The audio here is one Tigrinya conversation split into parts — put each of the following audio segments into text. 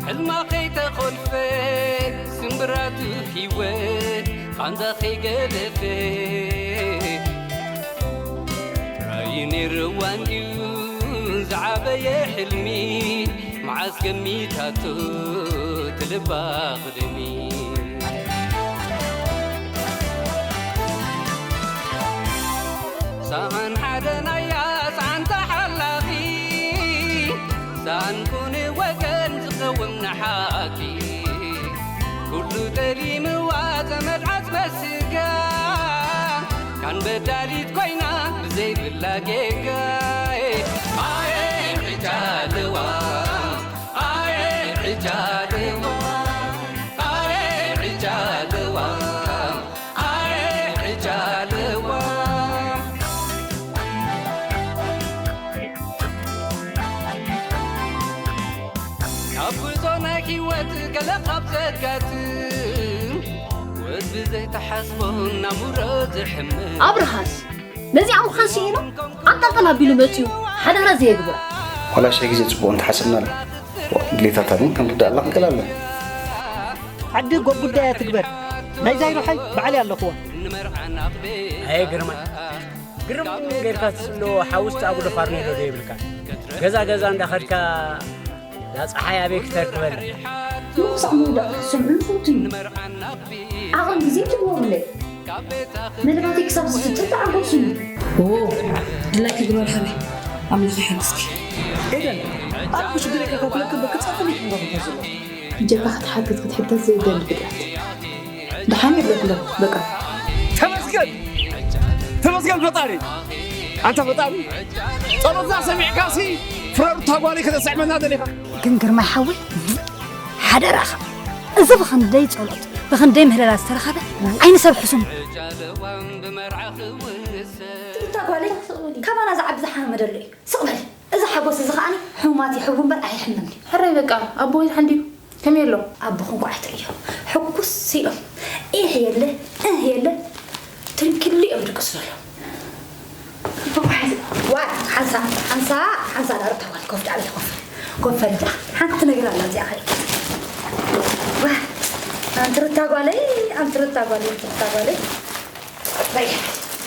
ሕልማ ከይተኾልፈ ስምብራቱ ህይወት ቃንዛ ከይገደፈ ራእይ ነይርዋ እንድዩ ዝዓበየ ሕልሚ መዓስ ገሚታቶ ትልባ ቅድሚ ሳን ሓደ ናያ ሳን ተሓላኺ ሳን ኩኒ ወገን ዝኸውን ንሓቂ ኩሉ ጠሊምዋ ዘመድ ዓጽመ ስጋ ካን በዳሊት ኮይና ብዘይብላ ጌጋ ኣየ ዕጃልዋ ኣየ ዕጃልዋ ኣየ ዕጃልዋ ኣየ ዕጃልዋ ካብ ጉዕዞ ናይ ህይወት ገለ ካብ ዘጋጥም ወድ ብዘይተሓስቦ ናሙሮ ዝሕምም ኣብርሃስ ነዚኣ ምዃን ስኢኑ ኣንጠልጠል ኣቢሉ መጺኡ ሓደራ ዘየግብሮ። ዋላ ሽሕ ግዜ ጽቡቕ እንተሓሰብናሉ፣ ድሌታታ ግን ክንርድኣላ ክንክእል ኣለና። ዓዲ ጎብ ጉዳያ ትግበር። ናይዛ ይሩሓይ ባዕለይ ኣለኹዋ። ኣየ ግርማይ፣ ግርም ጌርካ ትስሎ ሓውስ ጻጉዶ ፋርኔሎ ዶ ይብልካ? ገዛ ገዛ እንዳኸድካ እዛ ጸሓይ ኣበይ ክተርክበና? ንኽሳዕ መወዳእታ ክትሰምዑ ንፈቱ እዩ። ዓቐን ግዜ ትግበሩለይ። መደባተይ ክሳብ ዝፍጽም ተዓገሱኒ። ኦ፣ ድላይኪ ግበር ሓበይ። ኣምላኽ ይሓግዝኪ። ኤደን፣ ኣርኩ ሽግረይ ከከፍለኪ እምበር ክጸልኣኒ ኣይክገብርን ዘሎ። ብጀካ ክትሓግዝ ክትሕገዝ ዘይደሊ ፍጥረት። ደሓን ይብለኩ ኣለኹ፣ በቃ። ተመስገን! ተመስገን ፈጣሪ! ኣንታ ፈጣሪ! ጸሎትና ሰሚዕካሲ ፍረ ሩታ ጓለይ ከተስዕመና ደሊኻ። ግን ግርማይ ሓወይ፣ ሓደራኻ፣ እዚ ብኽንደይ ጸሎት፣ ብኽንደይ ምህለላ ዝተረኸበ ዓይኒ ሰብ ሕሱም እዩ። ሩታ ጓለይ፣ ካባና ዝዓቢ ዝሓመመ ደሎ እዩ። ስቕ በሊ። እዚ ሓጎስ እዚ ከኣ ሕሙማት ይሕቡ እምበር ኣይሕምምን እዩ። ሕራይ በቃ፣ ኣቦ ይድሓን ድዩ? ከመይ ኣሎ? ኣቦኹም ኳ ኣይትርእዮ። ሕጉስ ኢሎም። ኢሕ የለ፣ እህ የለ፣ ትንክል እዮም ድቅሱ ዘለዉ። ኣቦ ሓዚ፣ ዋ፣ ሓንሳ፣ ሓንሳ፣ ሓንሳ ዳሩ ተባል፣ ኮፍ ዳዕበ፣ ኮፍ። ኮፍ በል ደኣ። ሓንቲ ነገር ኣላ እዚኣ ከይከት። ዋ፣ ኣንቲ ሩታ ጓለይ፣ ኣንቲ ሩታ ጓለይ፣ ኣንቲ ሩታ ጓለይ። ረያ፣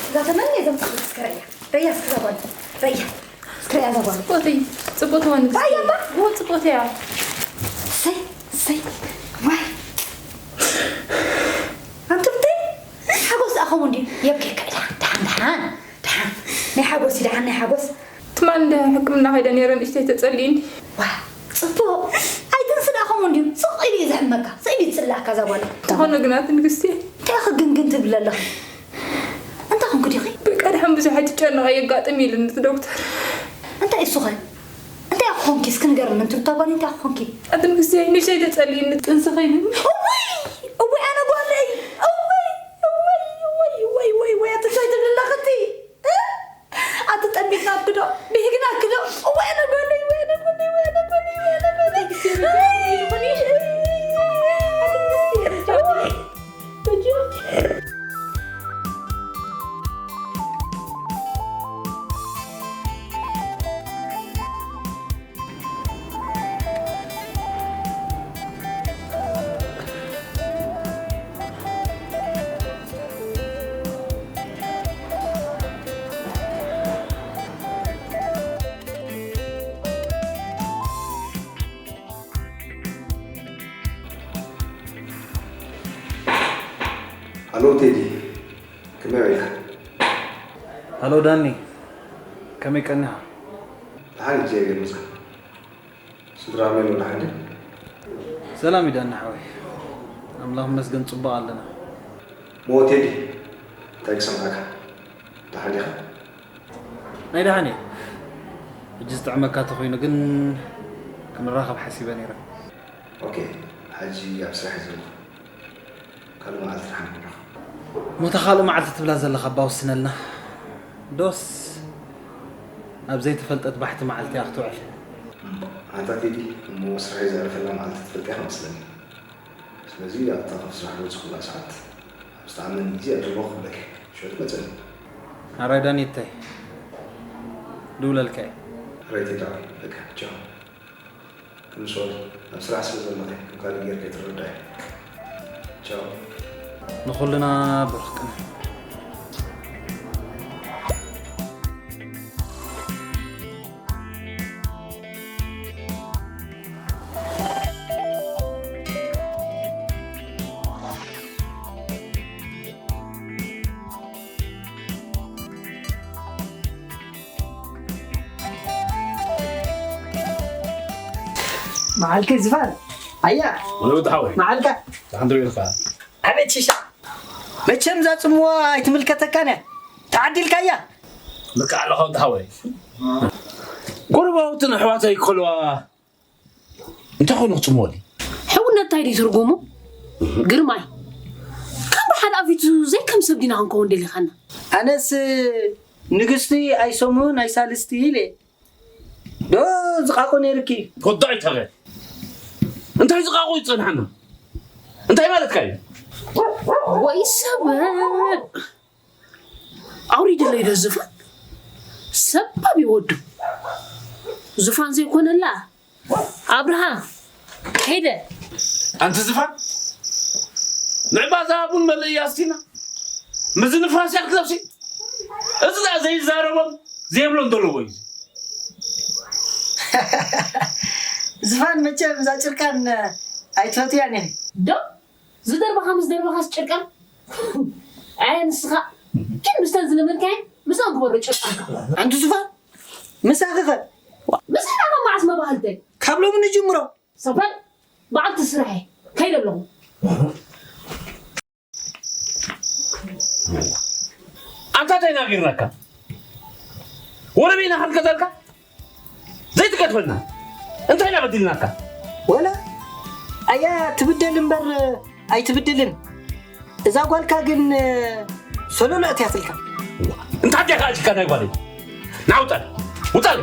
እዛ ተመንየ ዘምጻኹ እስከ ረያ። ረያ እስከ እዛ ጓል፣ ረያ። እስከ ረያ እዛ ጓል። ጽቡቕቲ፣ ጽቡቕቲ ወንድ። ረያ እባ። እዎ፣ ጽቡቕቲ እያ። እሰይ፣ እሰይ። ዋይ። ኣንቱም እንታይ ሓጎስ ዝኣኸቡ እንድዩ? የብኬካ ኢላ። ደሓን፣ ደሓን፣ ደሓን። ናይ ሓጎስ እዩ፣ ደሓን ናይ ሓጎስ። ትማል እንደ ሕክምና ከይደ ነይረ ንእሽተይ ተጸሊእኒ። ዋ፣ ጽቡቕ። ኣይትንስእ ደኣ ከምኡ እንድዩ። ስቕ ኢሉ እዩ ዝሕመካ። ስቕ ኢሉ እዩ ዝጽላእካ እዛ ጓል። እንተኾነ ግን ኣቲ ንግስቲ። እንታይ ኢኺ ግንግን ትብሊ ኣለኺ? እንታይ ኮንኪ ዲኺ? በቃ ድሓን ብዙሕ ኣይትጨነቒ የጋጥም ኢሉኒ እቲ ዶክተር። እንታይ እሱ ኸ? እንታይ ኮንኪ እስኪ ንገርኒ፣ ምንትርታ ጓል እንታይ ኮንኪ? ኣቲ ንግስቲ ንእሽተይ ተጸሊእኒ ጥንሲ ኸይኑኒ። እውይ! እውይ ኣነ ጓለይ! እውይ! እውይ! እውይ! እውይ! እውይ! እውይ! ኣቲ እንታይ ትብሊ ኣለኺ እቲ? እ? ኣቲ ጠሚትና ክዶ? ብሂግና ክዶ? እውይ ኣነ ጓለይ! እውይ ኣነ ጓለይ! እውይ ኣነ ጓለይ! እውይ ኣነ ጓለይ! እውይ! ሃሎ ቴዲ፣ ከመይ ውዒልካ? ሃሎ ዳኒ፣ ከመይ ቀኒኻ? ደሓን እግዚኣብሔር ይመስገን። ስድራ ከመይ ኣሎ ደሓን ድዩ? ሰላም እዩ ዳኒ ሓወይ። ኣምላኽ ይመስገን ጽቡቕ ኣለና። እሞ ቴዲ፣ እንታይ ክሰምዓካ? ደሓን ዲኻ? ናይ ደሓን እየ። ሕጂ ዝጥዕመካ ተኾይኑ ግን ክንራኸብ ሓሲበ ነይረ። ኦኬ፣ ሕጂ ኣብ ስራሕ እየ ዘለኹ። ካልእ መዓልቲ ደሓን ክንራኸብ። እሞ እታ ካልእ መዓልቲ ትብላ ዘለኻ እባ ወስነልና። ዶስ ኣብ ዘይተፈልጠት ባሕቲ መዓልቲ እያ ክትውዕል? እምባእ፣ ኣንታ ቴዲ፣ እሞ ስራሐይ ዘዕርፈላ መዓልቲ ትፈልጥ ኢኻ መስለኒ። ስለዚ ኣብታ ካብ ስራሕ ዝወጽኹላ ሰዓት ኣብ ዝተኣመኒ ግዜ ኣድርቦ ክብለካ እየ። ሽዑ ትመጸኒ። ሕራይ ዳኒተይ፣ ድውለልካ እየ። ሕራይ ቴዲ፣ በቃ ቻው። ክንሶል ኣብ ስራሕ ስለ ዘለኺ ከም ካልእ ጌርኪ ኣይትረዳይ። ቻው። ንኹልና ብሩኽ ቅነ። መዓልከ ዝፋን ኣያ ወለውት ሓወይ መዓልካ ደሓን ዶ ኢልካ ኣቤት ሽሻ መቸም እዛ ጽምዋ ኣይትምልከተካን እያ ተዓዲልካ እያ ልካ ኣለኻ ወዲ ሓወይ ጎረባውትን ኣሕዋተይ ክኸልዋ እንታይ ኮይኑ ክጽምወኒ ሕውነት እንታይ ድዩ ትርጉሙ ግርማይ ካብ ብሓደ ኣፊቱ ዘይከም ሰብ ዲና ክንከውን ደሊኻና ኣነስ ንግስቲ ኣይሰሙን ኣይሳልስቲ ኢለ ዶ ዝቓቆ ነይርኪ ወዳይ ተበ እንታይ ዝቓቆ ይጸንሓና እንታይ ማለትካ እዩ ወይ ሰብ ኣውሪድለይ ዶ ዝፋን ሰብ ኣብ ይወዱ ዝፋን ዘይኮነላ ኣብርሃ ሄደ ኣንቲ ዝፋን ንዕባዛ ቡን መልእ ኣስቲና ምዚ ንፋስ እያ ክትለብሲ እዚ ደኣ ዘይዛረቦን ዘይብሎን ዘለዎ እዩ ዝፋን መቸም እዛ ጭርካን ኣይትፈትያን ኢኺ ዶ ዝደርበኻ ምስ ደርበኻስ ጭርቃን ኣየ ንስኻ ግን ምስተን ዝለመድካየን ምስኣን ግበሮ ጭርቃንካ ኣንቲ ዝፋን ምሳኺኸ ምሳና መዓስ መባህልተይ ካብ ሎሚ ንጅምሮ ሰበል በዓልቲ ስራሐ ከይደ ኣለኹ ኣንታ እንታይ ናጊርናካ ወረቤና ክንከተልካ ዘይትገድፈና እንታይ ኢና በዲልናካ ወላ ኣያ ትብደል እምበር ኣይትብድልን እዛ ጓልካ ግን ሰሎሎ እትያትልካ እንታይ ዲኻ ኣጅካ ናይ ጓለይ ናውጣል ውጣል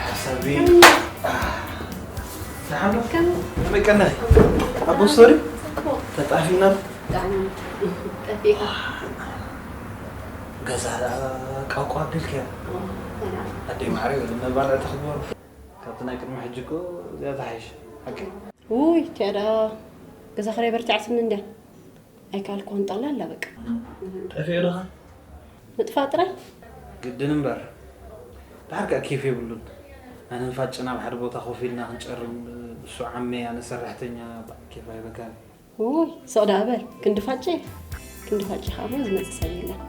ሓሳቢ ደሓን ከመይ ቀናይ ኣቦ ሶሪ ተጣፊና ጠፊእካ ገዛ ቃቋ ኣቢልካዮ ኣደይ ማዕረ ይበል መባልዕ ተኽብሩ ካብቲ ናይ ቅድሚ ሕጂ እኮ እዚኣ ትሓይሽ ሓቂ ውይ ቲያ ደኣ ገዛ ክራይ በርቲዓትኒ እንድያ ኣይከኣልኩን ጠቕላላ በቃ ጠፊኡ ዶ ምጥፋእ ጥራይ ግድን እምበር ድሓር ከኣ ኬፍ የብሉን ኣነን ፋጭ ናብ ሓደ ቦታ ኮፍ ኢልና ክንጨርም እሱ ዓመይ ኣነ ሰራሕተኛ ኬፍ ኣይበካን ውይ ስቕ ደኣ በል ክንዲ ፋጭ ክንዲ ፋጭ ከኣ እሞ ዝመጽእ ሰብ የለን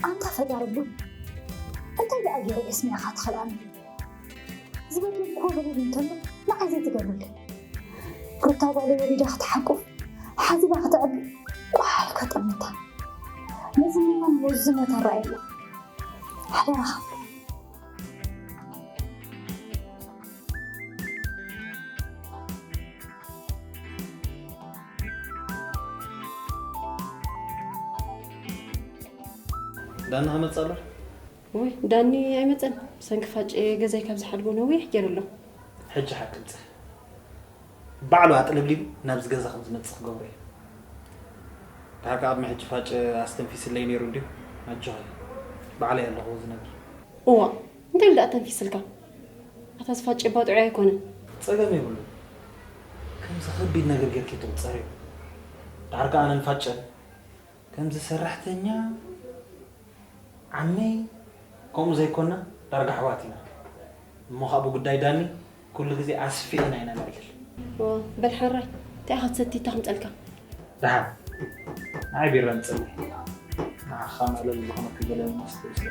ኣንታ ፈጣሪ ቡን እንታይ ደኣ ገይረ እየ ስሚዕኻ ትኸልኣኒ ዝበደልክዎ በደል እንተሎ ንዓይ ዘይትገብረለይ ሩታ ጓለይ ወሊዳ ክትሓቁፍ ሓዚላ ክትዕቢ ቋሕ ኢልካ ጠምታ ነዚ መታን ወዚ መታ ረኣየላ ሓደራኻ ዳኒ ክመጽእ ኣሎ? ውይ ዳኒ ኣይመጸን ብሰንኪ ፋጨ ገዛይ ካብ ዝሓድጎ ነዊሕ ገይሩ ኣሎ። ሕጂ ሓክምጽእ ባዕሉ ኣጥለብሊቡ ናብዚ ገዛ ከም ዝመጽእ ክገብሮ እየ። ድሓር ከኣ ቅድሚ ሕጂ ፋጨ ኣስተንፊስለይ ነይሩ እንድዩ። ኣጆኺ ባዕለይ ኣለኹ ዝነብር። እዋእ እንታይ ኢሉ ደኣ ተንፊስልካ? ኣታ እዚ ፋጨ ባጥዑይ ኣይኮነን። ጸገም የብሉን። ከምዚ ከቢድ ነገር ጌርኪ ትቑጸርዮ። ድሓር ከኣ ኣነን ፋጨን ከምዚ ሰራሕተኛ ዓመይ ከምኡ ዘይኮና ዳርጋ ኣሕዋት ኢና። እሞ ከኣ ብጉዳይ ዳኒ ኩሉ ግዜ ኣስፊእና ኢና ነዕልል። ዋ በል ሕራይ እንታይ ኢኻ ትሰቲ እታ ክምጸልካ። ደሓን። ንዓይ ቢራ ኣምጽእለይ። ንዓኻ መዕለሊ ዝኾነኪ ገለ መስተ ይስተ።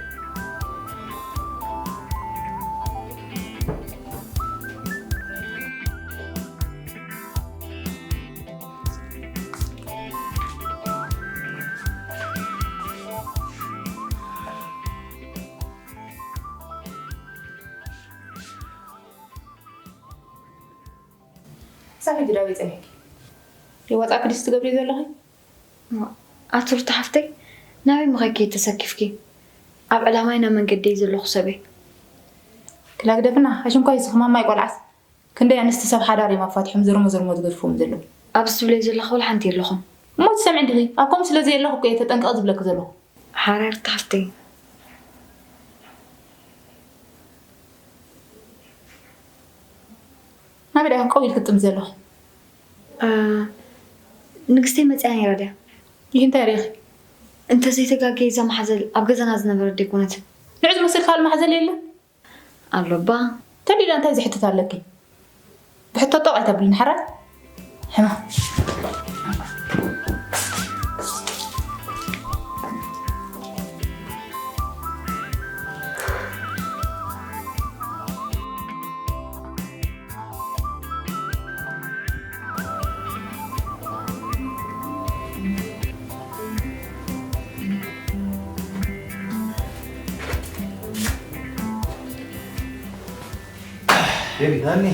ክሳብ ሕጂ ዶ ኣበይ ጸኒሕኪ? ደይወጻእኪ ድስ ትገብሪ ዘለኺ? እሞ፣ ኣቲ ሩታ ሓፍተይ፣ ናበይ ምኸድኪ ተሰኪፍኪ? ኣብ ዕላማይ ናብ መንገደይ ዘለኹ ሰብ እየ። ክላ ግደፍና፣ ኣሽንኳይ ዝኽማማ ኣይቆልዓስ። ክንደይ ኣንስቲ ሰብ ሓዳር እዮም ኣፋትሖም ዝርሞ ዝርሞ ዝገድፍዎም ዘለዉ። ኣብዚ ትብለይ ዘለኹ ወላ ሓንቲ የለኹን። እሞ ትሰምዒ ዲኺ? ኣብ ከምኡ ስለ ዘየለኹ እኮ እየ ተጠንቀቒ ዝብለኪ ዘለኹ። ሓራር ታሕቲ። ናበይ ደኣ ቀው ኢልኪ ትጥምቲ ዘለኺ? እ፣ ንግስተይ መጺኣ ነይራ ድያ? ይህ እንታይ ርኢኺ? እንተዘይተጋግየ እዛ ማሕዘል ኣብ ገዛና ዝነበረት ደይኮነትን። ንዑ ዝመስል ካልእ ማሕዘል የለን? ኣሎ እባ። ተሊላ እንታይ ዝሕትት ኣለኪ? ብሕቶ ጦቕ ኣይተብልን፣ ሓራይ? ሕማ። ዴቪድ፣ ሃኒ።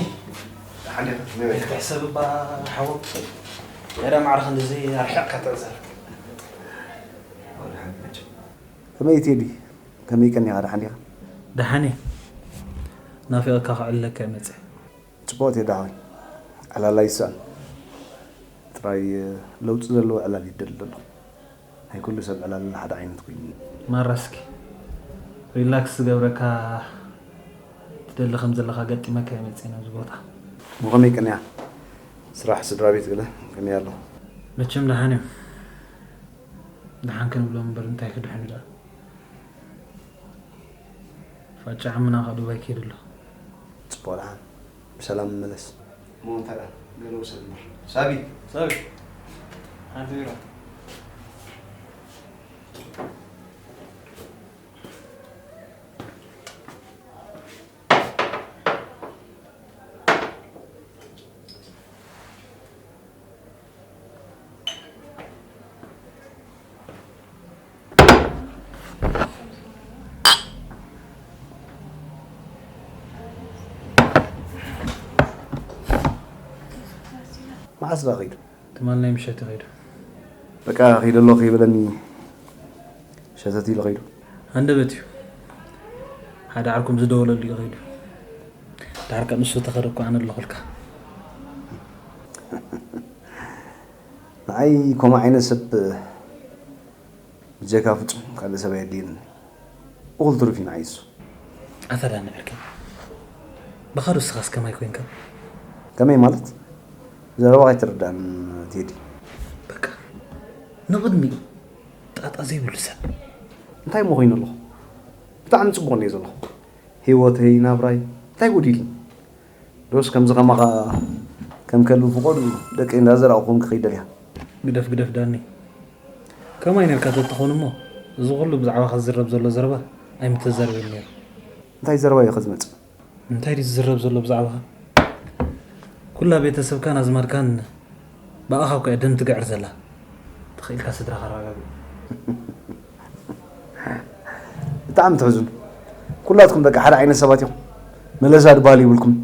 ደሓን ዲኻ? ከመይ ውዒልካ? ትሕሰብ እባ ሓወብ። ያዳ ማዕረ ክንድዚ ኣርሒቕካ ትዕዘብ። ከመይ ቴዲ? ከመይ ቀኒኻ? ደሓን ዲኻ? ደሓን እየ። ናፊቐካ ክዕልለካ እየ መጺአ። ጽቡቕ ቴዲ ሓወይ። ዕላል ኣይስእን። ጥራይ ለውጢ ዘለዎ ዕላል ይደሊ ዘሎ። ናይ ኩሉ ሰብ ዕላል ሓደ ዓይነት ኮይኑ። ማራ እስኪ ሪላክስ ዝገብረካ ትደሊ ከም ዘለኻ ገጢመካ እየ መጺአ ናብዚ ቦታ። ብኸመይ ቅንያ? ስራሕ፣ ስድራ ቤት ገለ ከመይ ኣሎ? መቸም ደሓን እዮም። ደሓን ክንብሎም እምበር እንታይ ክድሕኑ ደኣ? ፋጫ ዓምና ካብ ዱባይ ከይዱ ኣሎ። ጽቡቕ ደሓን ብሰላም መለስ። እሞ እንታይ ደኣ ገለ ውሰድ እምበር። ሳቢ! ሳቢ! ሓንቲ ቢራ። መዓስ ደኣ ኸይዱ? ትማል ናይ ምሸት እዩ ኸይዱ። በቃ ኸይደ ኣሎ ከይበለኒ ሸተት ኢሉ ኸይዱ። ሃንደበት እዩ። ሓደ ዓርኩም ዝደወለሉ እዩ ኸይዱ። ድሓር ከ ንሱ ተኸደ እኮ ኣነ ኣለኹልካ። ንዓይ ከምኡ ዓይነት ሰብ ብጀካ ፍጹም ካልእ ሰብ ኣየድልየንን። እኹል ትሩፍ እዩ ንዓይ እሱ። ኣታ ዳኒ ዕርቂ። ብኻዱ እስኻስ ከማይ ኮንካ? ከመይ ማለት? ዘረባኻ ኣይትርዳእን ቴዲ። በቃ ንቕድሚኡ ጣጣ ዘይብሉ ሰብ። እንታይ እሞ ኮይኑ ኣለኹ? ብጣዕሚ ጽቡቕ እየ ዘለኹ። ህይወተይ፣ ናብራይ፣ እንታይ ጎዲሉኒ? ዶስ ከምዚ ከማኻ ከም ከልቢ ፍቖዱ ደቀይ እንዳዘራእኹ ክኾን ክኸይድ ደልያ? ግደፍ፣ ግደፍ ዳኒ። ከማይ ነርካ ተትኾን እሞ፣ እዚ ኩሉ ብዛዕባኻ ዝዝረብ ዘሎ ዘረባ ኣይምተዛረበን ነይሩ። እንታይ ዘረባ እዩ ከ ዝመጽእ? እንታይ ድዩ ዝዝረብ ዘሎ ብዛዕባኻ? ኩላ ቤተሰብካን ኣዝማድካን ብኣኻ እኮ እያ ደም ትግዕር ዘላ። ተኽኢልካ ስድራኻ ኣረጋግእ። ብጣዕሚ ትሕዝኑ። ኩላትኩም በቃ ሓደ ዓይነት ሰባት ኢኹም። መለሳ ድበሃል ይብልኩም።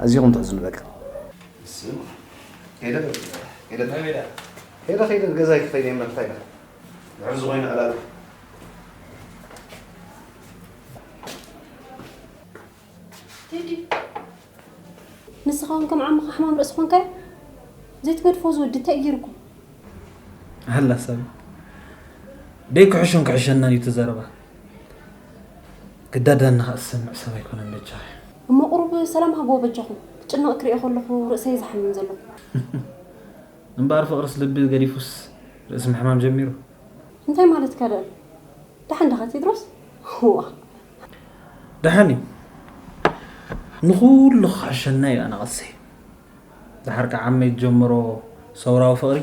ኣዚኹም ትሕዝኑ በቃ። ስማ፣ ከይደ፣ ከይደ፣ ከይደ፣ ከይደ፣ ከይደ፣ ገዛይ ክኸይደ ይመርታ ኢለ። ድሕሪ ዝኾይነ ዕላል። ቴዲ፣ ንስኻ እውን ከም ዓምኻ ሕማም ርእሲ ኾንካዮ? ዘይትገድፎ ዝወዲ እንታይ እዩ ገይሩኩም? ሃላ ሳቢ። ደይ ክሕሹን ክሕሸናን እዩ እቲ ዘረባ። ግዳዳና ኸኣ ዝሰምዕ ሰብ ኣይኮነን በጃኻ። እሞ ቁሩብ ሰላም ሃብዎ በጃኹም። ክጭነቕ ክሪኦ ከለኹ ርእሰይ ዝሓምም ዘሎ። እምበኣር ፍቕርስ ልቢ ገዲፉስ ርእሲ ምሕማም ጀሚሩ። እንታይ ማለትካ ደኣ? ደሓን ዲኻ ቴድሮስ? ዋ። ደሓን እዩ። ንኹሉ ክሕሸና እዩ ኣነ ቐሰይ። ደሓር ከዓ ዓመይ ዝጀመሮ ሰውራዊ ፍቕሪ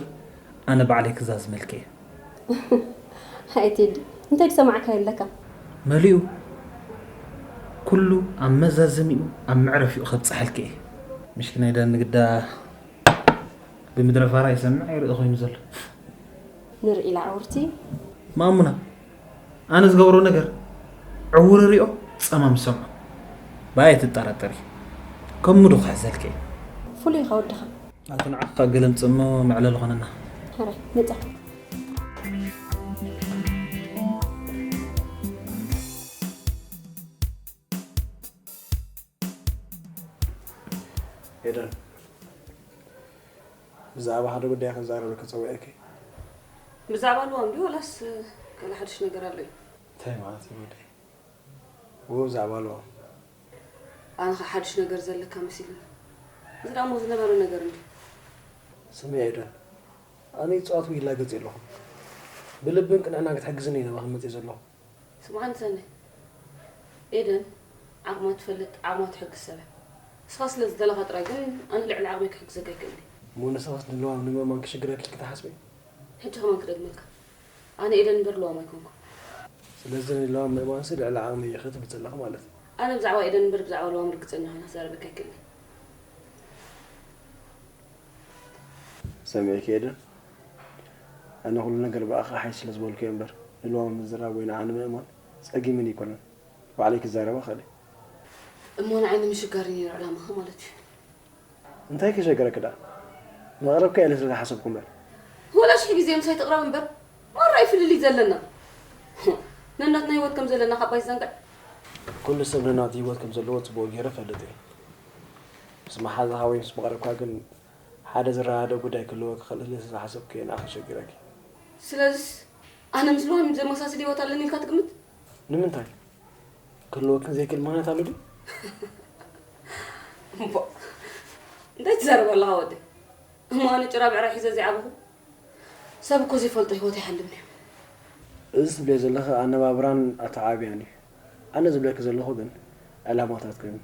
ኣነ ባዕለይ ክዛዝመልኪ እየ። ኣይ ቴዲ፣ እንታይ ዝሰማዕካ ኣለካ? መሊኡ ኩሉ ኣብ መዛዘሚኡ ኣብ መዕረፊኡ ከብፅሓልኪ እየ። ምሽኪናይ ዳኒ ግዳ ብምድረ ፋራ ይሰምዕ ይርኢ ኮይኑ ዘሎ። ንርኢ ኢላ ዕውርቲ። ማሙና፣ ኣነ ዝገብሮ ነገር ዕውር ሪኦ ጸማም ሰምዖ። ባየ ትጠራጠሪ። ከም ሙዱ ክሕዘልኪ። ፍሉይ ኢኻ ወድኻ። ኣቶ ንዓኻ ገለምጽ እሞ መዕለሊ ኾነና። ሕራይ፣ መጻ። ኤደን፣ ብዛዕባ ሓደ ጉዳይ ክንዛረበኪ ጸዊዐኪ። ብዛዕባ ልዋም ድዩ ወላስ ካልእ ሓድሽ ነገር ኣሎ እዩ? እንታይ ማለት እዩ ወደይ? እዎ ብዛዕባ ልዋም። ኣነ ኸ ሓድሽ ነገር ዘለካ መሲሉኒ። እዚ ደኣ እሞ ዝነበረ ነገር እንድዩ። ስምዒ ኤደን፣ ኣነ ይጻወት ይላገጽ የለኹም። ብልብን ቅንዕናን ክትሕግዝኒ ኢና ክመጽእ ዘለኹ። ስምዓኒ ሰነ፣ ኤደን ዓቕማ ትፈልጥ ዓቕማ ትሕግዝ ሰብ እያ። ንስኻ ስለ ዝደለኻ ጥራይ ግን ኣነ ልዕሊ ዓቕመይ ክሕግዘካ ኣይክእልን እየ። እሞ ንስኻስ ንልዋም ንምእማን ክሽግረኪ ኢልኪ ትሓስቢ? ሕጂ ከማን ክደግመልካ፣ ኣነ ኤደን እምበር ልዋም ኣይኮንኩን። ስለዚ ንልዋም ምእማንሲ ልዕሊ ዓቕመይ ኢኺ ትብል ዘለኺ ማለት እዩ። ኣነ ብዛዕባ ኤደን እምበር ብዛዕባ ልዋም ርግጸኛ ኮይነ ክዛረበካ ኣይክእልን እየ። ሰሚዕኪ ኤደን፣ ኣነ ኩሉ ነገር ብኣኺ ሓይሽ ስለ ዝበልኩ እየ እምበር ንልዋም ምዝራብ ወይ ንዓ ንምእማን ጸጊሙኒ ኣይኮነን። ባዕለይ ክዛረባ እኽእል እየ። እሞ ንዓይ ንምሽጋር እዩ ነይሩ ዕላማኻ ማለት እዩ። እንታይ ከሸገረኪ ደኣ? መቕረብካ እየ ኢለ ስለ ዝሓሰብኩ እምበር። ወላ ሽሕ ግዜ ምሳይ ትቕረብ እምበር ማራ እዩ ፍልልይ ዘለና። ነናትና ህይወት ከም ዘለና ካብ ኣይትዘንግዕ። ኩሉ ሰብ ነናቱ ህይወት ከም ዘለዎ ጽቡቕ ገይረ እፈልጥ እየ። ምስ መሓዛኻ ወይ ምስ መቕረብካ ግን ሓደ ዝረዳድእ ጉዳይ ክህልወኪ ክኽእል ኢለ ስለ ዝሓሰብኩ እየ ንዓኺ ሸጊረኪ። ስለዝስ ኣነ ምስ ልዋም ዘመሳስል ህይወት ኣለኒ ኢልካ ትግምት? ንምንታይ? ክህልወክን ዘይክእል ምኽንያት ኣሎ ድዩ? እምቦ እንታይ ትዛረብ ኣለኻ ወደይ? እሞ ኣነ ጭራ ብዕራይ ሒዘ ዘይዓበኹ ሰብ እኮ ዘይፈልጦ ህይወት ኣይሓልምን እዩ። እዚ ትብልዮ ዘለኺ ኣነባብራን ኣተዓብያን እዩ። ኣነ ዝብለኪ ዘለኹ ግን ዕላማታትክን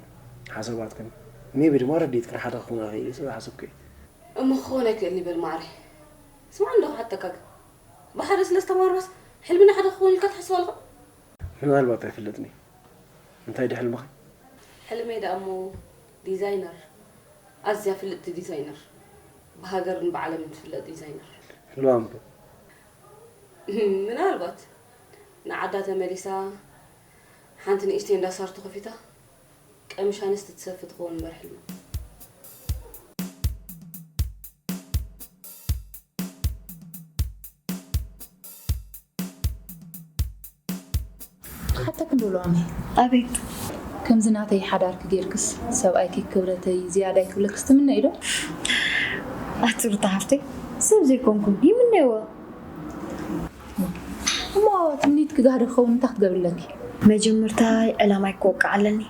ሓሳባትክን maybe ድማ ረድኢትክን ሓደ ክኾና ይኽእል እዩ ስለ ዝሓሰብኩ እየ። እሞ ክኾን ኣይክእልን እዩ በል ማዕረይ። ስማዕ እንዶ ክሓተካ ግን ብሓደ ስለ ዝተማርናስ ሕልምና ሓደ ክኸውን ኢልካ ትሓስብ ኣለኻ? ምናልባት ኣይፍለጥን እዩ። እንታይ ድዩ ሕልምኺ? ሕልመይ ደኣ እሞ ዲዛይነር፣ ኣዝያ ፍልጥቲ ዲዛይነር፣ ብሃገርን ብዓለምን ትፍለጥ ዲዛይነር። ልዋም ከ? ምናልባት ንዓዳ ተመሊሳ ሓንቲ ንእሽተይ እንዳ ሳርቶ ከፊታ ቀምሽ ኣንስቲ ትሰፊ ትኸውን እምበር ሕልማ። ሓተክ እንዶ ሎሚ ኣቤት ከምዚ ናተይ ሓዳርኪ ጌርክስ ሰብኣይኪ ክብረተይ ዝያዳይ ክብለክስ ትምነይ ዶ? ኣቲ ሩታ ሓፍተይ ሰብ ዘይኮንኩም ይምነይዎ እሞ ትምኒትኪ ጋህዲ ክኸውን እንታይ ክትገብሪ ኣለኪ? መጀመርታ ዕላማይ ክወቅዕ ኣለኒ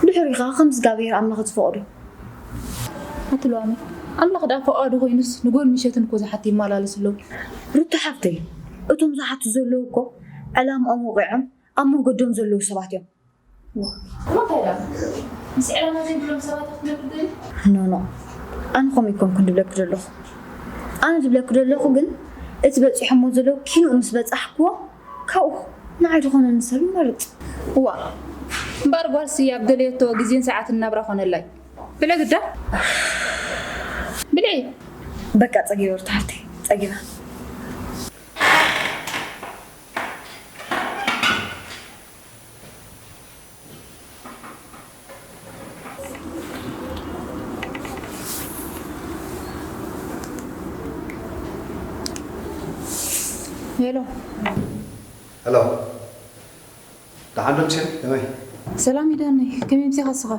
ድሕሪኡ ኸዓ ከም እግዚኣብሔር ኣምላኽ ዝፈቕዶ ኣቲ ሎሚ ኣምላኽ ደኣ ፈቓዱ ኮይኑስ ንጎን ምሸትን እኮ ዝሓቱ ይመላለሱ ኣለዉ። ሩታ ሓፍተይ እቶም ዝሓቱ ዘለዉ እኮ ዕላምኦም ወቒዖም ኣብ መንገዶም ዘለዉ ሰባት እዮም። እንታይ ደኣ ምስ ዕላማ ዘይብሎም ሰባት ክትነብር ትደሊ? ኖ ኖ ኣነ ከምኡ ኣይኮንኩን ዝብለኪ ዘለኹ። ኣነ ዝብለኪ ዘለኹ ግን እቲ በፂሖሞ ዘለዉ ኪንኡ ምስ በፃሕክዎ ካብኡ ንዓይ ዝኾነኒ ሰብ ይመርፅ። እዋእ እምበኣር ጓልሲ ኣብ ደለየቶ ግዜን ሰዓትን ናብራ ኮነላ እዩ። ብልዒ ግዳ ብልዒ። በቃ ፀጊበ ሩታ ሓፍተይ ፀጊበ። ሄሎ ሄሎ ደሓን ዶ ምሸት ከመይ? ሰላም እዩ ዳነይ፣ ከመይ ምሲኻ እስኻ?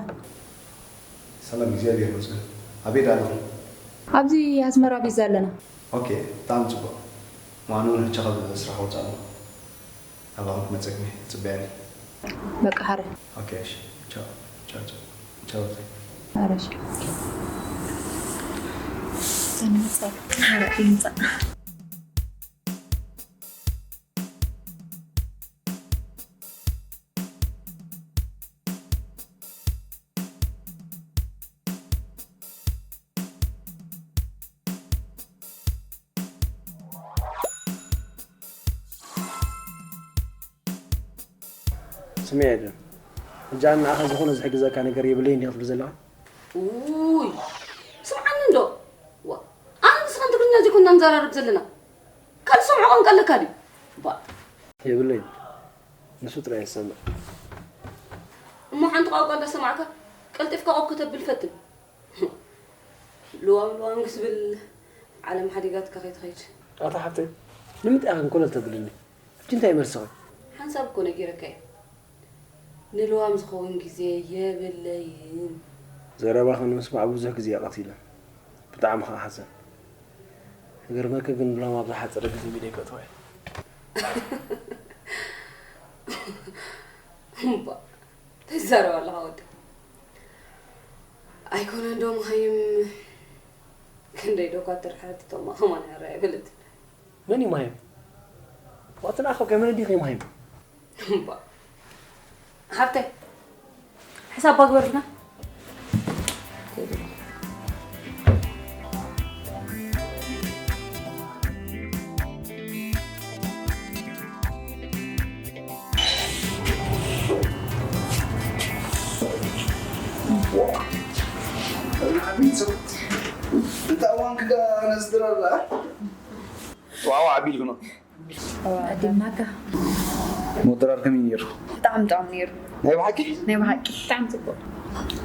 ሰላም እግዚኣብሔር ይመስገን። ኣበይ ደኣ ኣለኹም? ኣብዚ ኣስመራ ቪዛ ኣለና። ኦኬ ብጣዕሚ ፅቡቕ። ምዃኑ እውን ሕጂ ካብ ስራሕ ወፃእ ኣለኹ። ናባኹም ክመፀኩም እየ። ፅበያኒ። በቃ ሓራይ። ኦኬ እሺ። ቻው ቻው ቻው ቻው። ሓራይ እሺ። ተንመፃ። ሓራይ ይምፃእ። ስምዒ የለን። ሕጂ ኣነ ንኣኻ ዝኾነ ዝሕግዘካ ነገር የብለይን ድየ ክትብል ዘለኻ? ውይ፣ ስምዓኒ እንዶ። ዋ፣ ኣነ ንስኻን ትግርኛ ዘይኮንና ንዘራረብ ዘለና። ካልእ ሰምዖ ቋንቋ ኣለካ ድዩ? ባ። የብለይን። ንሱ ጥራይ ዝሰምዕ። እሞ ሓንቲ ቋንቋ እንዳሰማዕካ ቀልጢፍካ ኦፍ ከተብል ፈትን። ልዋም ልዋም ክስብል ዓለም ሓዲጋትካ ከይትኸይድ። ኣታ ሓብተይ፣ ንምንታይ ኢኻ ግን ኮለል ተብልኒ? ሕጂ እንታይ መልስኺ? ሓንሳብ እኮ ነጊረካ እየ። ንልዋም ዝኸውን ግዜ የብለይን። ዘረባኺ ንምስማዕ ብዙሕ ግዜ እየ ቀቲለ። ብጣዕሚ ከዓ ሓዘን። ክገርመኪ ግን ሎም ኣብ ዝሓፀረ ግዜ ሚድያ ከእትዋ እየ። እምባ፣ እንታይ ትዛረብ ኣለኻ ወዲ? ኣይኮነን ዶ መሃይም፣ ክንደይ ዶ እኳ ትርሕርት እቶም ኣኸማን ሕራይ ኣይበለትን። መን እዩ መሃይም? ዋትናኸ ገመን እንዲኺ መሃይም? እምባ፣ ሓብተይ፣ ሕሳብ ባግበርልና። እንተ እዋን ክዳ ነዝድረላ ዋው ዓቢልኩ ነው። ኣዲምናካ። ሞት ድራር ከመይ ነይሩ? ብጣዕሚ ጥዑም ነይሩ። ናይ ብሓቂ? ናይ ብሓቂ። ብጣዕሚ ፅቡቅ።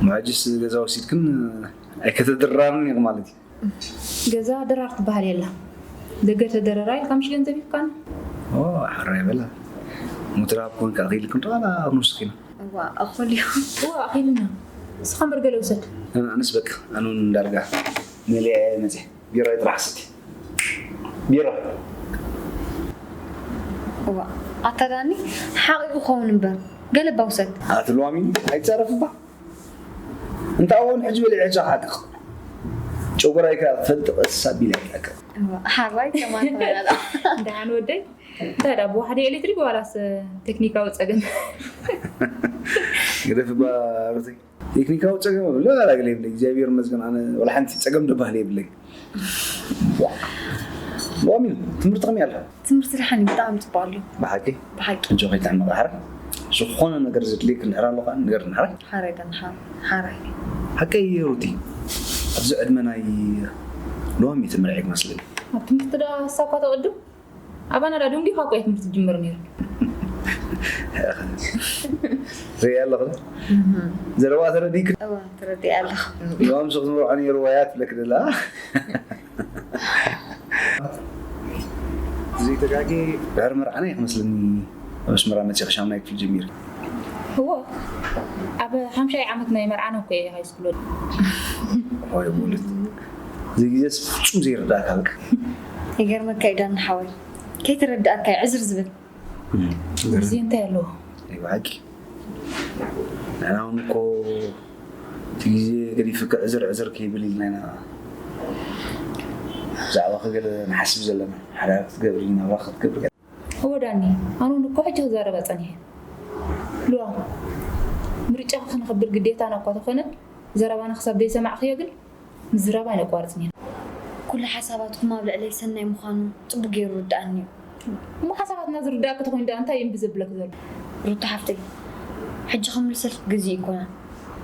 ሕጅስ ገዛ ወሲድክን ኣይከተድራርን ኢኹ ማለት እዩ። ገዛ ድራር ትበሃል የላ። ደገ ተደረራ ኢልካ ምሽ ገንዘብ ይፍካን። ኦ፣ ሓራይ በላ። ሞት ድራር ኮንካ ኣኺልክን ጠዋላ ንስኺ ነው። እዋ፣ ኣኾል እዩ። እዋ፣ ኣኺልና። ንስኻ እምበር ገለ ውሰድ። ኣነስ በቃ፣ ኣነ እውን ዳርጋ መሊአ እየ መፅየ። ቢራይ ጥራሕ ስቲ። ቢራ። እዋ፣ ኣታ ዳኒ፣ ሓቒ ክኸውን እምበር፣ ገለ እባ ውሰድ። ኣቲ ሎሚ ኣይትፀረፍ እባ። እንታ እውን ሕጂ በሊዐ ሕጂ ሓቅቕ። ጨጉራይ ከኣ ክፈልጥ ቀስ ኣቢለ ይለቀቕ። እዋ፣ ሓራይ ከማን ትበላላ። ደሓን ወደይ፣ እንታይ ደኣ ብዋሕዲ ኤሌክትሪክ ዋላስ ቴክኒካዊ ጸገም? ግደፍ እባ ሩተይ። ቴክኒካዊ ጸገም ለ ኣላግለ ይብለ እግዚኣብሔር ይመስገን ኣነ ወላ ሓንቲ ጸገም ደባህለ የብለይ። ሎሚ ትምህርቲ ከመይ ኣላ? ትምህርቲ ደሓን እዩ ብጣዕሚ ጽቡቅ ኣሎ። ብሓቂ? ብሓቂ። እንጆ ከይትዕመቕ ሓረ ዝኾነ ነገር ዘድልየክ እንድሕር ኣሎ ከዓ ንገርኒ ሓረ? ሓረ ደን ሓረ። ሓረ። ሓቀይ ሩቲ ኣብዚ ዕድመ ናይ ሎሚ ትምርዒ ክመስለኒ። ኣብ ትምህርቲ ዳ ሃሳብ እኳ ተቕድም ኣባና ዳ ደንጊኻ እኮ እያ ትምህርቲ ትጅምር ነይሩ። ርእያ ኣለኹ። ዘረባ ተረዲእክ? እዋ ተረዲኣ ኣለኹ። ዮም ሱቕ ዝምርዖ ነይሩ ዋያ ትብለክ ደላ። ዘይተጋጊ ድሕሪ መርዓና እዩ ክመስለኒ ኣብ ኣስመራ መፂኹ ሻምናይ ክፍሊ ጀሚሩ። እዎ ኣብ ሓምሻይ ዓመት ናይ መርዓና እኮ እየ ሃይስኩል ወዲ። ሆይ ሙሉት እዚ ግዜስ ፍጹም ዘይርዳእካ በቃ። ይገርመካ እዩ ዳኒ ሓወይ ከይተረዳእካ እዩ ዕዝር ዝብል። ግዜ እንታይ ኣለዎ? ናይ ብሓቂ ንሕና እውን እኮ እቲ ግዜ ገዲፍካ ዕዝር ዕዝር ከይብል ኢልና ኢና ብዛዕባኺ ገለ ንሓስብ ዘለና። ሓዳር ክትገብሪ ናብራ ክትገብሪ እወ ዳኒ፣ ኣነ እውን እኮ ሕጂ ክዛረባ ጸኒሐ። ሉዋ፣ ምርጫኺ ከነኽብር ግዴታና እኳ ተኾነ፣ ዘረባና ክሳብ ዘይሰማዕኽዮ ግን ምዝራብ ኣይነቋርጽን ኢና። ኩሉ ሓሳባትኩም ኣብ ልዕለይ ሰናይ ምዃኑ ጽቡቕ ገይሩ ይርድኣኒ እዩ። እሞ ሓሳባትና ዝርድኣኪ ተኾይኑ ደኣ እንታይ እዩ እምቢ ዘብለኪ ዘሎ? ሩታ ሓፍተይ፣ ሕጂ ክምልሰልኪ ግዜኡ ኣይኮነን።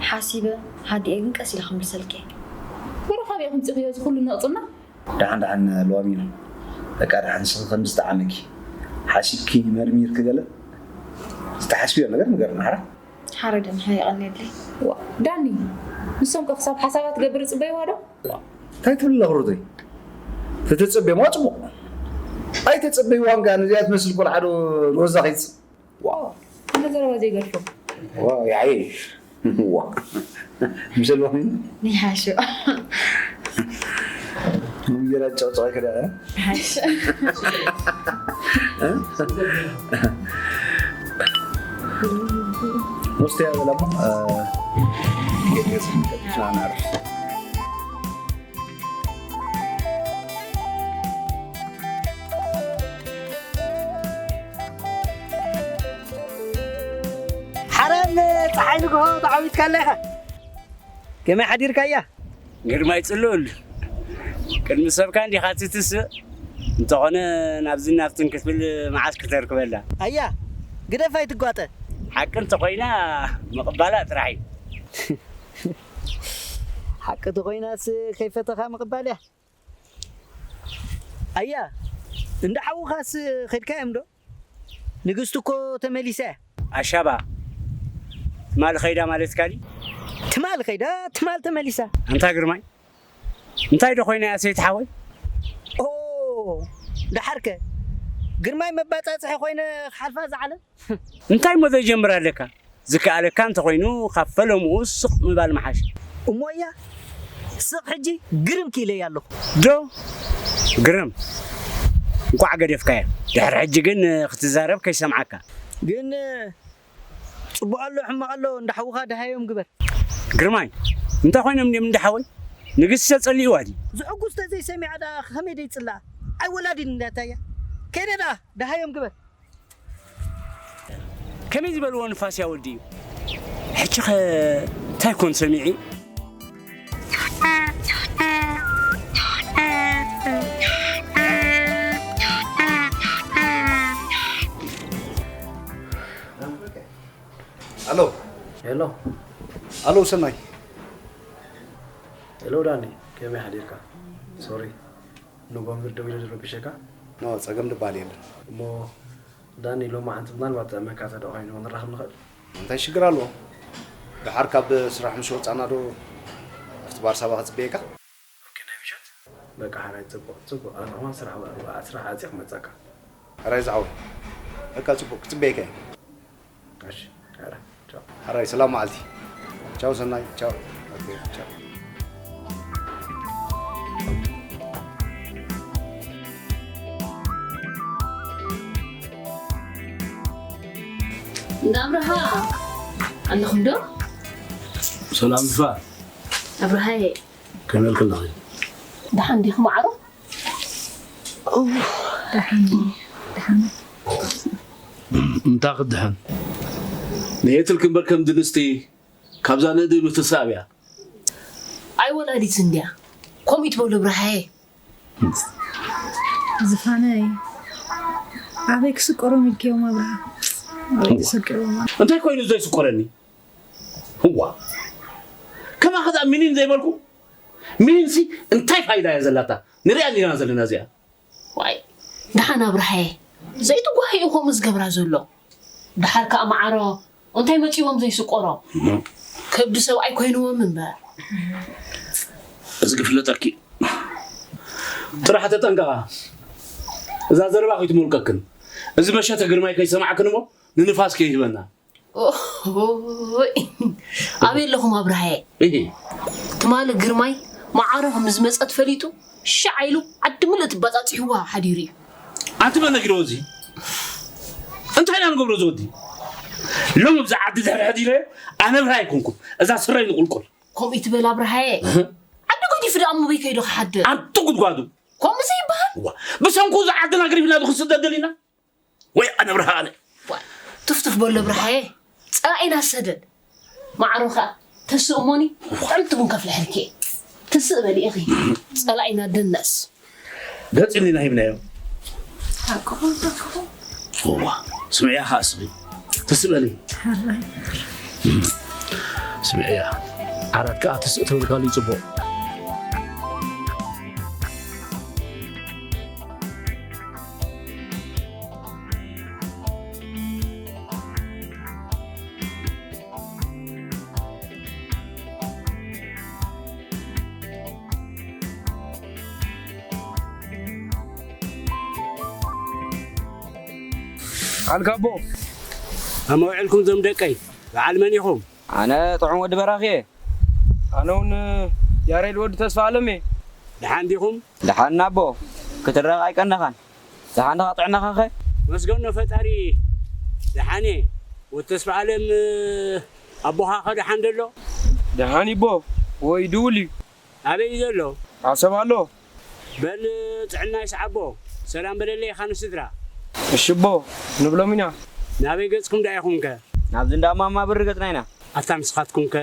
ሓሲበ ሃዲኤ ግን ቀስ ኢለ ክምልሰልኪ እየ። ወረ ካበይ ከምጺእኽዮ እዚ ኩሉ ነቕጽና? ደሓን ደሓን ሎሚ በቃ ደሓን ንስኺ ከም ዝጠዓመኪ ሓሲብኪ መርሚርኪ ገለ ዝተሓስብዮ ነገር ንገርና ሓራ ሓረገ ምሓ የቐንየለይ። ዋ ዳኒ ንሶም ከ ክሳብ ሓሳባ ትገብር ይፅበይዋ ዶ? እንታይ ትብሊ ኣለኺ ሩተይ? ተተፀቤማ ፅቡቕ ኣይተፀበይዋን ከ ነዚኣ ትመስል ቆልዓ ዶ ንወዛ ከይፅብ ዋው ኣነ ዘረባ ዘይገድፎ ዋው ይዓይሽ ዋ ምሰልባኺ ይሓሹ ምንጀራ ጨቕጨቐ ከዳ ይሓሽ ወስተ ያበላሞ ናናርፍ ሓራም ፀሓይ ንግሆ ተዓዊትካላ ኢኻ። ከመይ ሓዲርካያ? ግርማይ ጽሉል፣ ቅድሚ ሰብካ እንዲኻ ትትስእ? እንተኾነ ናብዝን ናብትን ክትብል መዓስ ክተርክበላ? ኣያ ግደፍ ኣይትጓጠ። ሓቂ እንተኾይና ምቕባላ ጥራሕ እዩ። ሓቂ ተኾይናስ ከይፈተኻ ምቕባል እያ። ኣያ፣ እንዳ ሓውኻስ ከድካዮም ዶ? ንግስቲ እኮ ተመሊሳ እያ። ኣሻባ፣ ትማሊ ኸይዳ ማለትካ ድዩ? ትማሊ ኸይዳ፣ ትማሊ ተመሊሳ። ኣንታ ግርማይ፣ እንታይ ዶ ኮይና እያ ሰይቲ ሓወይ? ኦ፣ ደሓርከ ግርማይ መባጻጽሒ ኮይነ ክሓልፋ ዝዓለም? እንታይ እሞ ዘይጀምር ኣለካ? ዝከኣለካ እንተኾይኑ ካብ ፈለምኡ ስቕ ምባል ምሓሸ። እሞ እያ ስቕ ሕጂ ግርም ክኢለያ ኣለኹ። ዶ ግርም፣ እንቋዕ ገደፍካዮ። ድሕሪ ሕጂ ግን ክትዛረብ ከይሰምዓካ። ግን ጽቡቕ ኣሎ ሕማቕ ኣሎ እንዳ ሓውኻ ደሃዮም ግበር። ግርማይ፣ እንታይ ኮይኖም ድዮም እንዳ ሓወይ? ንግስቲ ተጸሊእዋ ድዩ? ዝሕጉስ ተዘይሰሚዓ ደኣ ከመይ ደይጽልኣ? ኣይ ወላዲን እንዳታያ። ከይደ ደኣ ደሃዮም ግበር። ከመይ ዝበልዎ ንፋስ እያ ወዲ እዩ። ሕጂ ኸ እንታይ ኮን ሰሚዒ? ኣሎ። ሄሎ። ኣሎ ሰናይ። ሄሎ ዳኒ፣ ከመይ ሓዲርካ? ሶሪ፣ ንጎምር ደዊለ ዝረብሸካ? ኖ፣ ጸገም ድበሃል የለን። እሞ ዳኒ፣ ሎማዓንቲ ምናልባት መካተ ዶ ኮይኑ ንራኸብ ንኽእል? እንታይ ሽግር ኣለዎ? ደሓር ካብ ስራሕ ምስ ወጻና ዶ ኣብቲ ባር ሳባ ክጽበየካ? ኦኬ፣ ናይ ምሸት? በቃ፣ ሓራይ፣ ጽቡቕ፣ ጽቡቕ። ኣነ ከማን ስራሕ፣ ስራሕ ዓጽየ ክመጸካ። ሕራይ ዝዓወት። በቃ፣ ጽቡቕ፣ ክጽበየካ እየ። እሺ፣ ሕራይ፣ ቻው። ሕራይ፣ ሰላም መዓልቲ። ቻው ሰናይ፣ ቻው። ኦኬ፣ ቻው። እንዳ ኣብርሃ ኣለኹም ዶ? ሰላም ዝፋ። ኣብርሃየ። ከመይ ኢልክና? ደሓን ዲኹም ማዕሮ? ደሓን፣ ደሓን። እንታይ ክድሓን? ንየትልክ እምበር ከም ድንስቲ ካብዛ ነእዲ ምትሳብ እያ። ኣይ ወላዲት እንድያ። ከምኡ ይትበሉ ብርሃየ። ዝፋነይ፣ ኣበይ ክስቆሮም ኢልክዮም ኣብርሃ? ኣበይ ክስቆሮም? እንታይ ኮይኑ ዘይስቆረኒ? ህዋ። ከማኸ ደኣ ሚኒን ዘይበልኩ? ሚኒንሲ እንታይ ፋይዳ እያ ዘላታ? ንሪኣ እንዲና ዘለና እዚኣ። ዋይ፣ ደሓን ኣብርሃየ። ዘይትጓሂ እዩ ከምኡ ዝገብራ ዘሎ። ደሓር ከኣ ማዓሮ፣ እንታይ መጺዎም ዘይስቆሮ? ከብዲ ሰብኣይ ኮይንዎም እምበር። እዚ ክፍለጠኪ። ጥራሕ ተጠንቀቓ። እዛ ዘረባ ከይትሞልቀክን። እዚ መሸተ ግርማይ ከይሰማዕክን እሞ ንንፋስ ከይህበና። ኦሆይ፣ ኣበይ ኣለኹም ኣብርሃየ? እሂ። ትማሊ ግርማይ ማዓሮ ከም ዝመጸት ፈሊጡ፣ ሻዕ ኢሉ ዓዲ ምልእቲ ባጻጺሕዋ ሓዲሩ እዩ። ኣንቲ መን ነጊርዎ እዚ? እንታይ ኢና ንገብሮ እዚ ወዲ? ሎሚ ብዛ ዓዲ ድሕሪ ሕጂ ኢለ ኣነ ብርሃ ኣይኮንኩን። እዛ ስረይ ንቁልቁል። ከምኡ ይትበል ኣብርሃየ። እህ? ዓዲ ገዲፉ ደኣ ኣሞበይ ከይዱ ክሓድር። ኣንቲ ጉድጓዱ። ከምኡ ዘይበሃል። ዋ፣ ብሰንኩ እዛ ዓድና ገዲፍና ዶ ክንስደድ ደሊና? ወይ ኣነ ብርሃ ኣነ። ዋ፣ ቱፍቱፍ በሎ ብርሃየ። ጸላኢና ሰደድ። ማዕሮ ኸኣ ተስእ እሞኒ፣ ጥዕምቲ ቡን ከፍልሐልኪ እየ። ተስእ በሊ ኢኺ። ጸላኢና ደነስ። ገጽ ኢልና ሂብናዮ። ኣቅርቦ፣ ኣቅርቦ። እዋ፣ ስምዕያ ኸኣ ስኺ። ተስእ በሊ። ሕራይ። ስምዕያ። ዓራት ከኣ ተስእ ተብልካሉ እዩ ጽቡቕ። ኣልካቦ። ኣመውዕልኩም ዞም ደቀይ፣ በዓል መን ኢኹም? ኣነ ጥዑም ወዲ በራኺ እየ። ኣነ እውን ያሬድ ወዲ ተስፋ ኣለም እየ። ደሓን ዲኹም? ደሓን ኣቦ፣ ክትረቕ ኣይቀነኻን። ደሓን ዲኻ ጥዕናኻኸ? መስገኖ ፈጣሪ ደሓን እየ። ወዲ ተስፋ ኣለም ኣቦኻኸ ደሓን ደሎ? ደሓን ይቦ፣ ወይ ድውል እዩ። ኣበይ እዩ ዘሎ? ዓሰብ ኣሎ። በል ጥዕና ይስዓቦ። ሰላም በለለይ ኢኻ ንስድራ። እሺ ኣቦ፣ ንብሎም ኢና። ናበይ ገጽኩም ደኣ ኢኹምከ? ናብዚ እንዳ ማማ ብሪ ገጽና ኢና። ኣታ ንስኻትኩምከ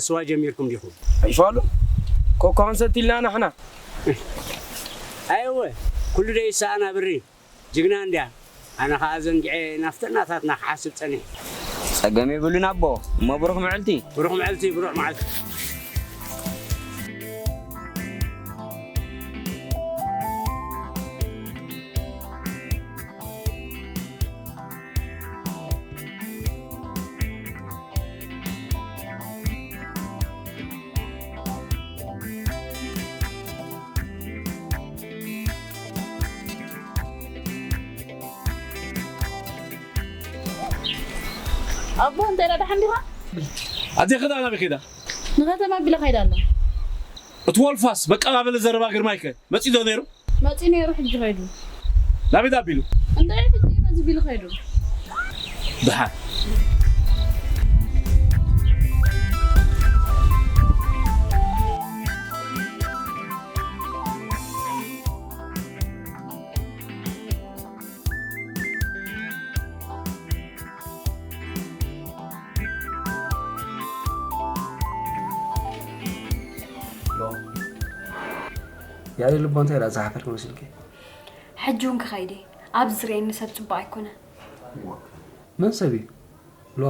ስዋ ጀሚርኩም ዲኹም? ኣይፋሉ። ኮካ ክንሰቲ ኢልና ንሕና። ኣይወ፣ ኩሉ ዶ ይሰኣና ብሪ? ጅግና እንድያ። ኣነ ኸኣ ዘንጊዐ ናፍቲ እናታትና ክሓስብ ጸኒሐ። ጸገም የብሉን ኣቦ። እሞ ብሩኽ መዓልቲ። ብሩኽ መዓልቲ፣ ብሩኽ መዓልቲ። ኣቦ እንታይ ደኣ ደሓን ዲኻ? ኣዴኺ ደኣ ናበይ ከይዳ? ንኸተማ ኣቢለ ከይዳ ኣላ። እቲ ወልፋስ መቀባበሊ ዘረባ ግርማይከ መጺኡ ዶ ነይሩ? መጺኡ ነይሩ፣ ሕጂ ከይዱ። ናበይ ደኣ ኣቢሉ? እንታይ ሕጂ በዚ ቢሉ ከይዱ። ደሓን። ያሬድ ልቦ እንታይ ደኣ ዝሓፈርክ መሲልኪ? ሕጂ እውን ክኸይድ እየ። ኣብዚ ዝርእየኒ ሰብ ጽቡቕ ኣይኮነን። መን ሰብ እዩ? ሎ፣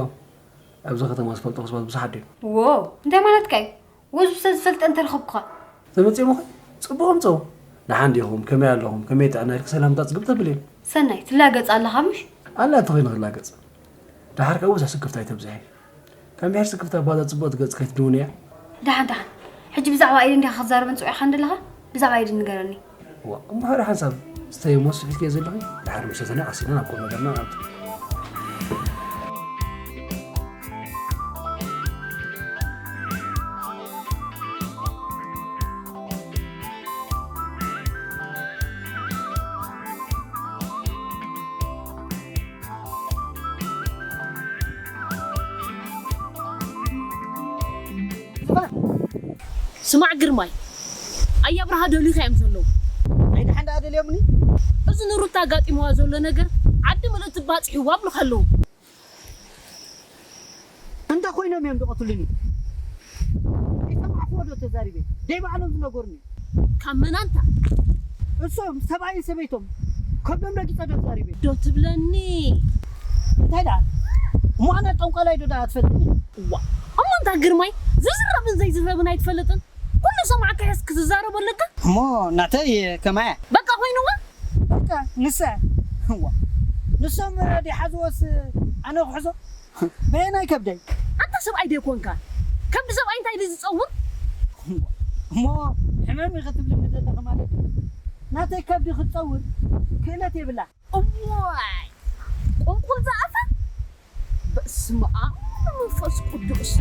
ኣብዚ ከተማ ዝፈልጦ ሰባት ብዙሓት ድዮም? ዎ፣ እንታይ ማለትካ እዩ? ወዙ ሰብ ዝፈልጠ እንተረኸብኩኻ። ተመጺኦምኺ? ጽቡቕ ኣምጽኦ። ደሓን ዲኹም? ከመይ ኣለኹም? ከመይ ጥዕና ኢልኪ ሰላምታ ጽግብ ተብሊ። ሰናይ፣ ትላገጽ ኣለኻ ምሽ? ኣላ እንተ ኾይኑ ክላገጽ። ደሓር ከኣ ብዙሕ ስክፍታ ኣይተብዝሒ። ከም ድሕር ስክፍታ ባዛ ጽቡቕቲ ገጽ ከይትድውንያ። ደሓን፣ ደሓን። ሕጂ ብዛዕባ ኢድ እንዲኻ ክትዛረበን ጽውዕኻ እንደለኻ? ብዛዕባ ኢድ ንገረኒ። ዋ፣ እሞ ሓደ ሓንሳብ ስተይ እሞ ስሒትክዮ ዘለኺ? ደሓር ምሸትና ቀሲና ናብ ቁም ነገርና ንኣቱ። ስማዕ ግርማይ፣ ኣያ ብርሃ ደልዩኻ እዮም ዘለዉ። ኣይ ደሓን ደኣ ደልዮምኒ? እዚ ንሩታ ኣጋጢምዋ ዘሎ ነገር ዓዲ ምልእቲ ባጽሕዋ ኣብሉኻ ኣለዉ። እንተ ኮይኖም እዮም ዝቐትሉኒ። ኣይሰማዕኩዎ ዶ ተዛሪበ? ደይ ባዕሎም ዝነገሩኒ። ካብ መን ኣንታ? እሶም ሰብኣይን ሰበይቶም ከብዶም ረጊጸ ዶ ተዛሪበ? ዶ ትብለኒ? እንታይ ደኣ? እሞ ኣነ ጠንቋላይ ዶ ደኣ ትፈልጥኒ? እዋ፣ እሞ እንታ ግርማይ ዝዝረብን ዘይዝረብን ኣይትፈልጥን? ኩሉ ሰማዕካ ሒዝክ ትዛረብ ኣለካ? እሞ ናተይ ከማያ። በቃ ኮይንዋ? በቃ ንሳ። እዋ። ንሶም ድሓዝዎስ ኣነ ክሕዞ? በየናይ ከብደይ? ኣንታ ሰብኣይ ዶ ኣይኮንካ? ከብዲ ሰብኣይ እንታይ ድዩ ዝጸውር? እሞ ሕመም ኢኺ ትብልኒ ዘለኺ ማለት እዩ? ናተይ ከብዲ ክትጸውር ክእለት የብላ። እዋይ! ቁልቁል ዝኣፈ? በስመ ኣብ ወመንፈስ ቅዱስ።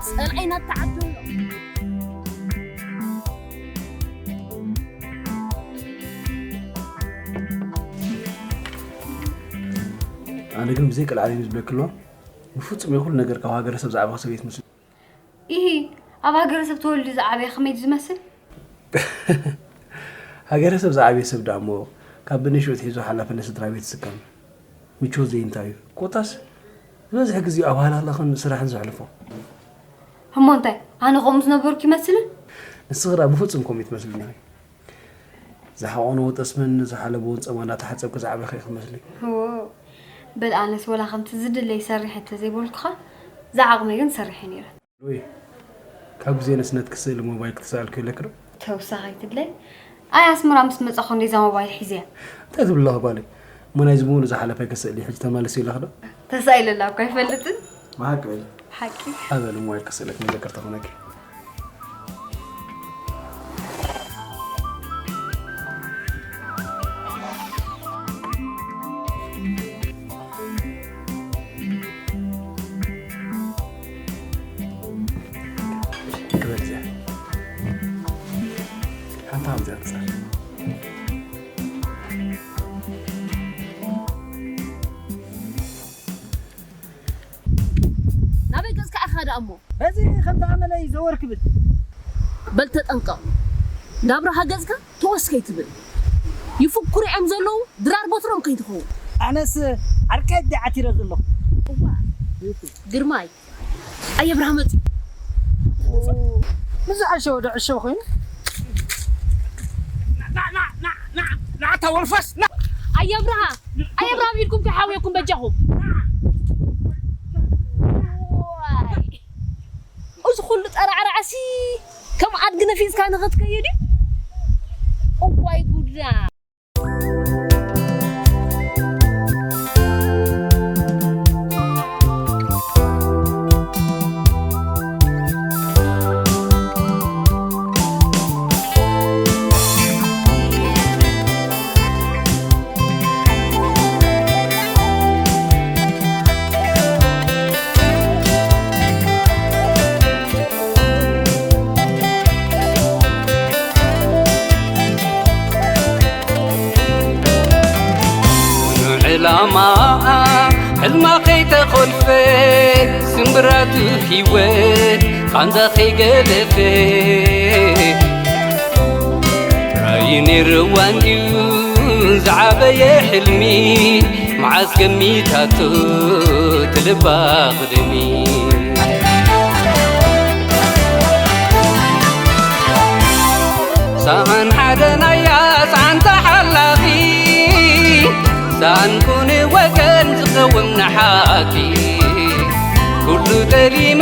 ጸላኢና ተዓደሎ። ኣነ ግን ብዘይ ቀልዓለም እዩ ዝብለኪ ኣለዋ። ብፍጹም እዩ ኩሉ ነገር ካብ ሃገረሰብ ዝዓበኸ ሰብ እየ ትመስሊ። ኢሂ፣ ኣብ ሃገረሰብ ተወሊዱ ዝዓበየ ከመይ ድዩ ዝመስል? ሃገረሰብ ዝዓበየ ሰብ ደኣ እሞ ካብ ብንእሽቱ ኣትሒዙ ሓላፍነት ስድራ ቤት ይስከም። ምቾት ዘይእንታዩ። ኮታስ ዝበዝሕ ግዜኡ ኣብ ሃለኽለኽን ስራሕን ዘሕልፎ። እሞ እንታይ፣ ኣነ ከምኡ ዝነበርኩ ይመስልን? ንስኺ ደኣ ብፍጹም ከምኡ ኣይትመስልን ኢኺ። ዝሓቖንዎ ጠስምን ዝሓለብዎ ጸማ እንዳተሓጸብኪ ዝዓበኺ ኢኺ ትመስሊ። እዎ፣ በል ኣነስ ወላ ከምቲ ዝድለይ ሰሪሐ እንተዘይበልኩኻ፣ ዝዓቕመይ ግን ሰሪሐ ነይረ። ወይ፣ ካብ ግዜ ንእስነትኪ ስእሊ ሞባይል ክትሰኣልኪ ኣለኪ ዶ? ተውሳኽ ኣይትድለይ። ኣይ ኣስመራ ምስ መጻኹ እንዴዛ ሞባይል ሒዘያ። እንታይ ትብሊ ኣለኺ ጓለይ? እሞ ናይዚ ብሙሉእ ዝሓለፈ ከ ስእሊ ሕጂ ተማልሲ ኣለኺ ዶ? ተሳኢለ ኣላ እኮ ኣይፈልጥን። ብሓቂ በሊ። ሓቂ። ኣበሊ ሞባይል ክስእለኪ መዘከርታ ኾነኪ። ክበል እዚኣ። ሓንቲ ሓንቲ እያ ትጻር። ናበይ ገጽካ ኢኻ ደኣ እሞ? በዚ ከምቲ ኣመለይ ዘወር ክብል። በል ተጠንቀቕ። ናብ ረሃ ገጽካ ተወስ ከይትብል። ይፍክሩ እዮም ዘለዉ፣ ድራር በትሮም ከይትኸውን። ኣነስ ዓርቀይ ዲ ዓቲረ ዘለኹ። እዋ፣ ግርማይ፣ ኣየ ብርሃ መጺኡ። ምስ ዝዓሸወ ዶ ዕሸው ኮይኑ? ና፣ ና፣ ና፣ ና፣ ና፣ ኣታ ወልፈስ፣ ና። ኣየ ብርሃ፣ ኣየ ብርሃ፣ ኢድኩም ከይሓውየኩም በጃኹም። ኩሉ ጠራዕራዕሲ ከም ኣድጊ ነፊጽካ ንኽትከይድ እዩ። እዋይ ጉዳ። ዕላማ ሕልማ ከይተኾልፈ፣ ስምብራቱ ህይወት ቃንዛ ከይገደፈ፣ ራእዩ ነይርዋ እንድዩ ዝዓበየ ሕልሚ፣ መዓስ ገሚታቶ ትልባ ቅድሚ። ሰኣን ሓደ ናያ ሰኣን ተሓላኺ፣ ሰኣን ኩኒ ወገን ዝቐውም ንሓቂ፣ ኩሉ ጠሊሙ